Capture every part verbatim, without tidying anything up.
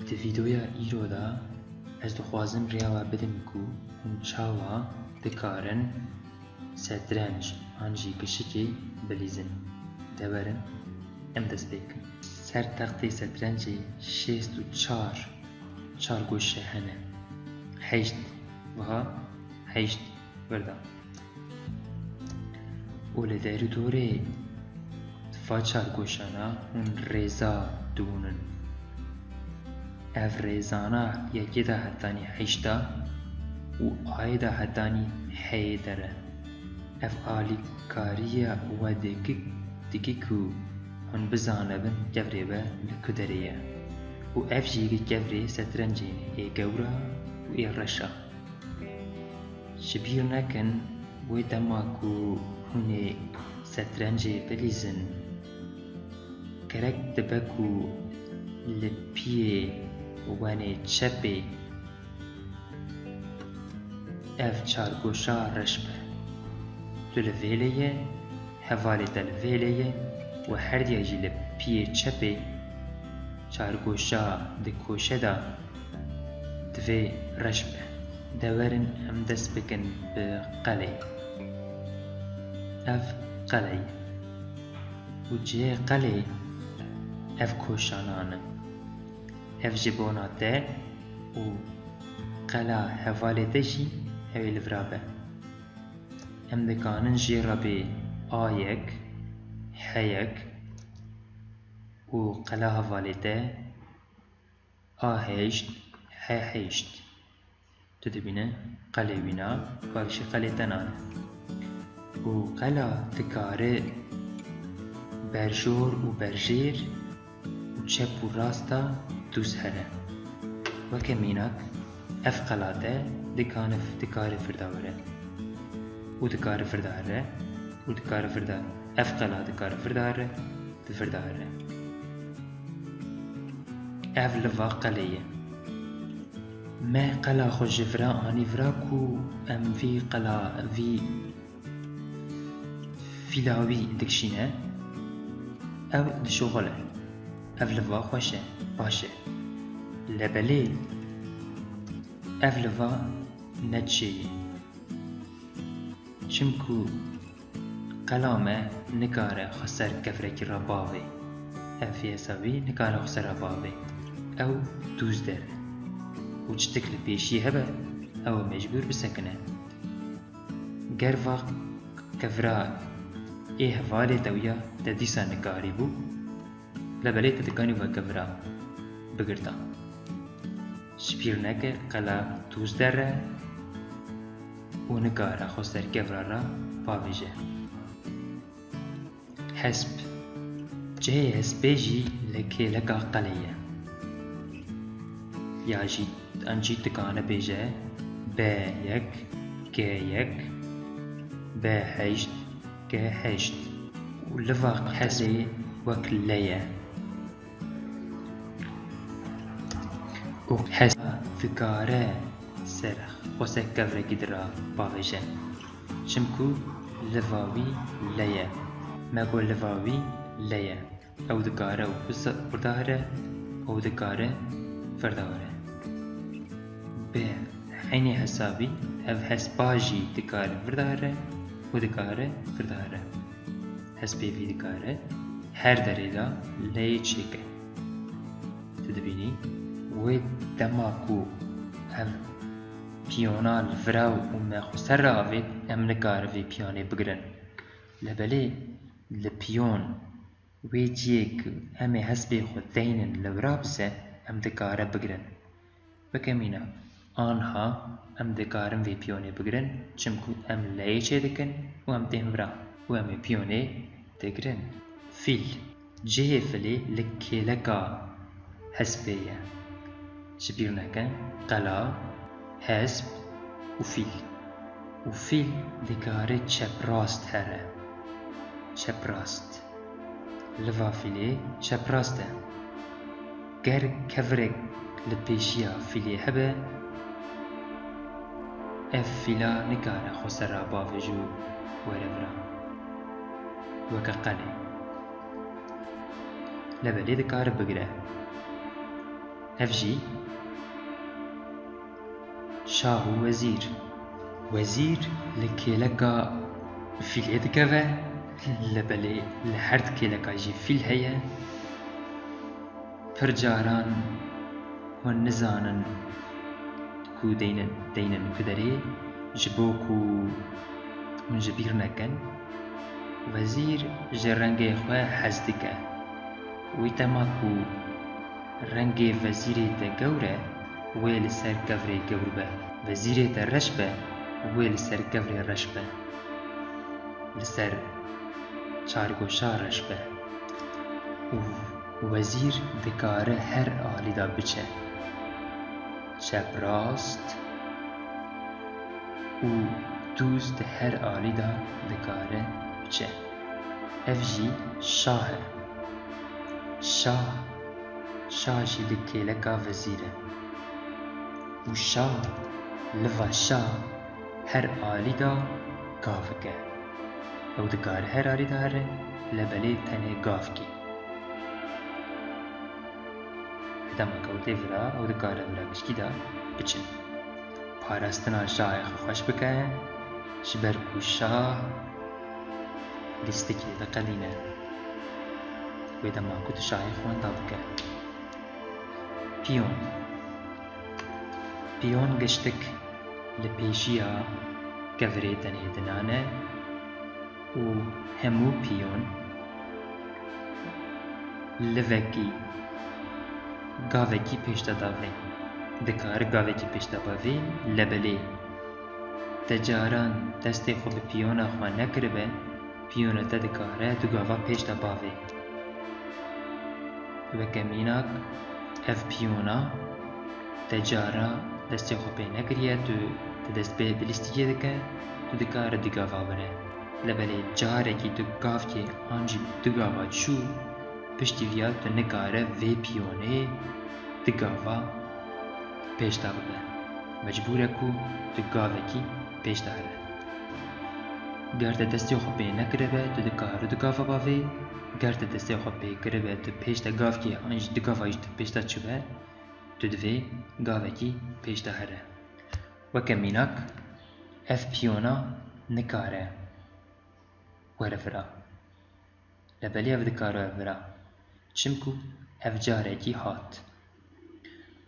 Di vîdeoya îro de ez dixwazim rêya we bidim ku hûn çawa dikarin setrenc an jî gişikê bilîzin. De werin em dest pê bikin. Ser textê setrencê şêst û çar çargoşe hene. Heşt wiha, heşt wirda. Û li derûdorê va çargoşana hûn rêza dihûnin. Ev rêzana yekê de hetanî heşta û ayê de hetanî heyê der e. Ev alîkariya we dike, dike ku hûn bizanibin kevirê we li ku derê ye. Û ev jî yekê kevirê setrencê ê gewra û ê reş a. Ji bîr nekin, wê dema ku hûn ê setrencê bilîzin, gerek dibe ku li piyê wenê çepê ev çargoşa reş be. Tu li vêlê ye, hevalê te li vêlê ye û herdiya jî li piyê çepê çargoşa di koşe de divê reş be. De werin em dest bikin bi qelê. Ev qele ye. Û cihê qelê ev koşanan in. Ev ji bona te û qela hevalê te jî ew ê li vira be. Em dikanin jê re bê A yek, H yek û qela hevalê te A heşt, H heşt. Tu dibîne qelê wîna, karişî qelê te nane. Û qela dikare berjor û berjêr û çep û rasta dûz here. Weke mînak, ev qela te dikane, dikare firda were. Û dikare firda here. Û dikare firda, ev qela dikare firda here. Di vir de here. Ev liva qelê ye. Me qela xwe ji vira anî vira ku em vî qela, vî fîla wî dikişîne. Ew dişuxile. Ev liva xweş e, baş e. Lebelê ev liva ne çêyê. Çimku qela me nikare xwe ser kevrekî re bavê. Ev vê hesabî nikare xwe ser re bavê. Ew dûz der e. Û çitik li pêşî hebe, ew ê mecbûr bisekine. Ger va kevra ê hevalê te wîya, te dîsa nikarîbû, lebelê te dikanî weke vira bigirta. Ji bîr neke qela dûz der e û nikare xwe ser kevra re bavêje. Hesp. Cihê hespê jî li kêleka qelê ye. Ya jî an jî dikane bêje B yek, G yek, B heşt, G heşt û liva hespê wek L ye. Û hesp dikare ser xwe ser kevrekî di re bavêje. Çimku liva wî L ye. Me got liva wî L ye. Ew dikare wisa-, wirda here, ew dikare firda were. Bi eynî hesabî ev hespa jî dikare wirda here û dikare firda here. Hespê vî dikare her derê de L yê çêke. Tu dibînî, wê dema ku ev piyona li vira û me xwe ser re avêt, em nikarin vê piyanê bigirin. Lebelê li piyon wê ciyê ku em ê hespê xwe deynin li vira bise, em dikare bigirin. Weke mîna, anha em dikarin vê piyonê bigirin, çimku em L yê çêdikin û em tên vira û em ê piyonê digirin. Fîl. Cihê filê li kêleka hespê ye. Ji bîr neke, qela, hesp û fîl. Û fîl dikare çeprast here. Çeprast. Liva fîlê çeprast e. Ger kevirek li pêşiya fîlê hebe, ev fîla nikare xwe ser re bavêje û were vira. Weke qelê. Lebelê dikare bigire. Ev jî şah û wezîr. Wezîr li kêleka fîlê dikeve, lebelê li her di kêleka jî fîl heye. Pir caran hûn nizanin ku deynin, deynin ku derê, ji bo ku hûn ji bîr nekin. Wezîr ji rengê xwe hez dike. Wî dema ku rengê wezîrê te gewr e, wê li ser kevirê gewr be. Wezîrê te reş be, wê li ser kevirê reş be. Li ser çargoşa reş be. Û wezîr dikare her alî de biçe. Çep rast û dûz di her alî de dikare biçe. Ev jî şah e. Şah, şah jî di kêleka vezîr e. Û şah, liva şah her alî de gavik e. Ew dikare her alî de here, lebelê tenê gavkê. Dema ku ew tê vira, ew dikare vira gişkî de biçin. Parastina şahê xwe xweş bike, ji ber ku şah lîstikê diqedîne. Wê dema ku tu şahê xwe wenda bike. Piyon. Piyon giştik li pêşiya kevirê tenê dinane û hemû piyon livekî, gavekî pêş de davê. Dikare gavekî pêş de bavê, lebelê te caran destê xwe bi piyona xwe nekiribe, piyona te dikare du gava pêş de bavê. Weke mînak, ev piyona te cara destê xwe pê nekiriye, tu, tu dest pê bi lîstikê dike, tu dikare du gava bire. Lebelê carekî tu gavkê an jî du gava çû, piştî viya tu nikare vê piyonê du gava pêş de bibe. Mecbûr e ku tu gavekî pêş de here. Ger te destê xwe pê nekiribe, tu dikare du gava bavê. Ger te destê xwe pê kiribe, tu pêş de gavkê an jî du gava jî tu pêş de çûbe, tu divê gavekî pêş de here. Weke mînak, ev piyona nikare were vira. Lebelê ev dikare were vira. Çimku ev carekî hat.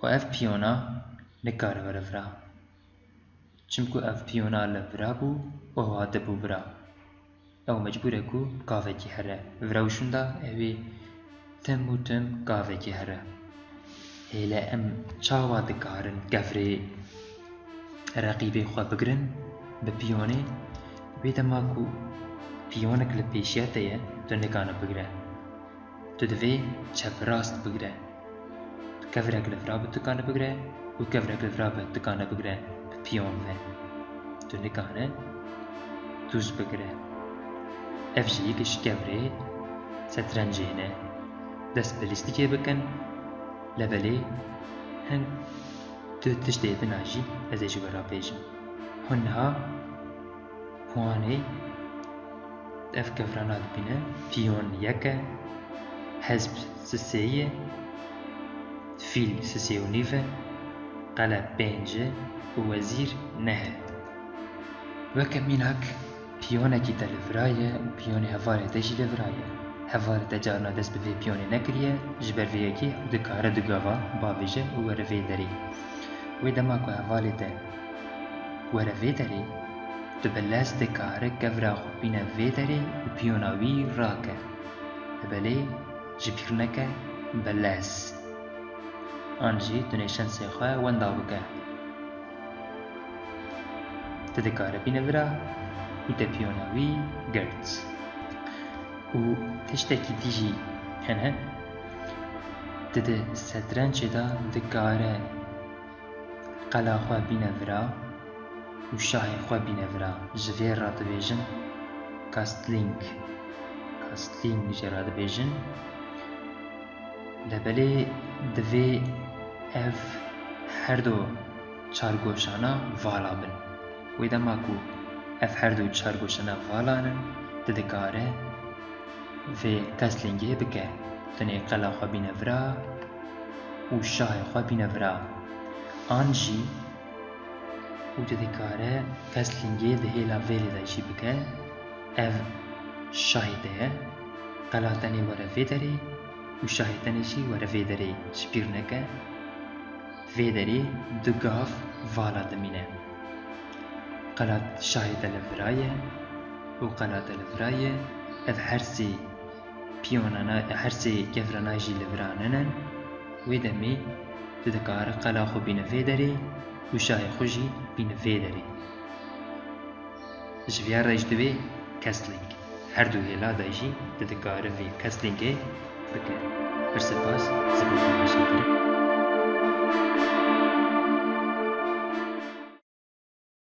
Û ev piyona nikare were vira. Çimku ev piyona li vira bû û hatibû vira. Ew mecbûr e ku gavekî here. Vira û şûnda ew ê tim û tim gavekî here. Hêle em çawa dikarin kevirê reqîbê xwe bigirin bi piyonê? Wê dema ku piyonek li pêşiya te ye, tu nikane bigire. Tu divê çep rast bigire. Kevirek li vira bi tu kane bigire û kevirek li vira bi tu kane bigire bi piyon ve. Tu nikane dûz bigire. Ev jî yek ji kevirê setrencê ne. Dest bi lîstikê bikin, lebelê hin du tiştê din a jî ez ê ji we re bêjim. Hûn niha Wanê ev kevirana dibîne, piyon yek e, hezb sisê ye, fîl sisê û nîv e, qele pênc e û wezîr neh e. Weke mînak, piyonekî te li vira ye û piyonê hevalê te jî li vira ye. Hevalê te carna dest bi vê piyonê nekiriye, ji ber vê yekê ew dikare du gava bavêje û were vê derê. Wê dema ku hevalê te were vê derê, tu bi lez dikare kevra xwe bîne vê derê û piyona wî rake. Li belê ji bîr neke bi lez. An jî tu nêşensê xwe wenda bike. Tu dikare bîne vira û te piyona wî girt. Û tiştekî dî jî hene, tu di setrencê de dikare qela xwe bîne vira û şahê xwe bîne vira. Ji vê re dibêjin Kastling. Kastling jê re dibêjin. Lebelê divê ev herdo çargoşana vala bin. Wê dema ku ev herdo çargoşana vala nin, tu dikare vê Kastlingê bike. Tu nê qela xwe bîne vira û şahê xwe bîne vira. An jî û tu dikare kestlîngê di hêla vêlê de jî bike. Ev şahê te ye. Qela tenê were vê derê û şahê tenê jî were vê derê, ji bîr neke. Vê derê du gav vala dimîne. Qela şahê te li vira ye û qela te li vira ye. Ev her sê piyonana, her sê gevrana jî li vira nene. Wê demê tu dikare qela xwe bîne vê derê û şahê xwe jî bîne vê derê. Ji viya re jî divê kestling. Her du hêla de jî tu dikare vê kestlingê bike. Pir spas, ziman te hişê kirin.